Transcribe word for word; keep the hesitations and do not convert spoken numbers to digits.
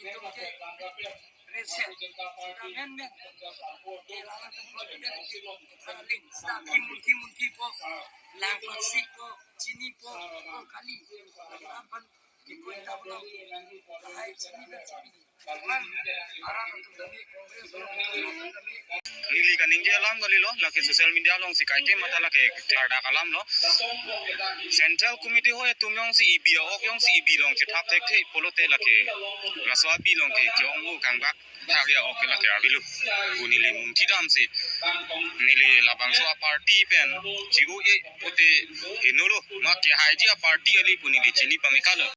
Reset. Sita men men. Ke lalang tum ko tidak ke. Saling. Sita ki munti munti po. Lang plastik po. Chini po. Ko kali. Lapan. Ke ko ita po. Lahai chini dan chini. Teman. Ara tum kami. Congress tum kami. Neli kaningje alam kalilo, lake social media alongsi kaikema ta lake klardak alam lo. Central Committee hoi atum jongsi ebi a-ok jongsi ebi along chethap thekthe pulote lake laso abi along ke ke-ong-o kangbak thak ya-ok ke lake avelo pu neli munthi damsi neli labangso a-party pen chi-o-e pute henolo ma kehaiji a-party kali pu neli chini pame kalo.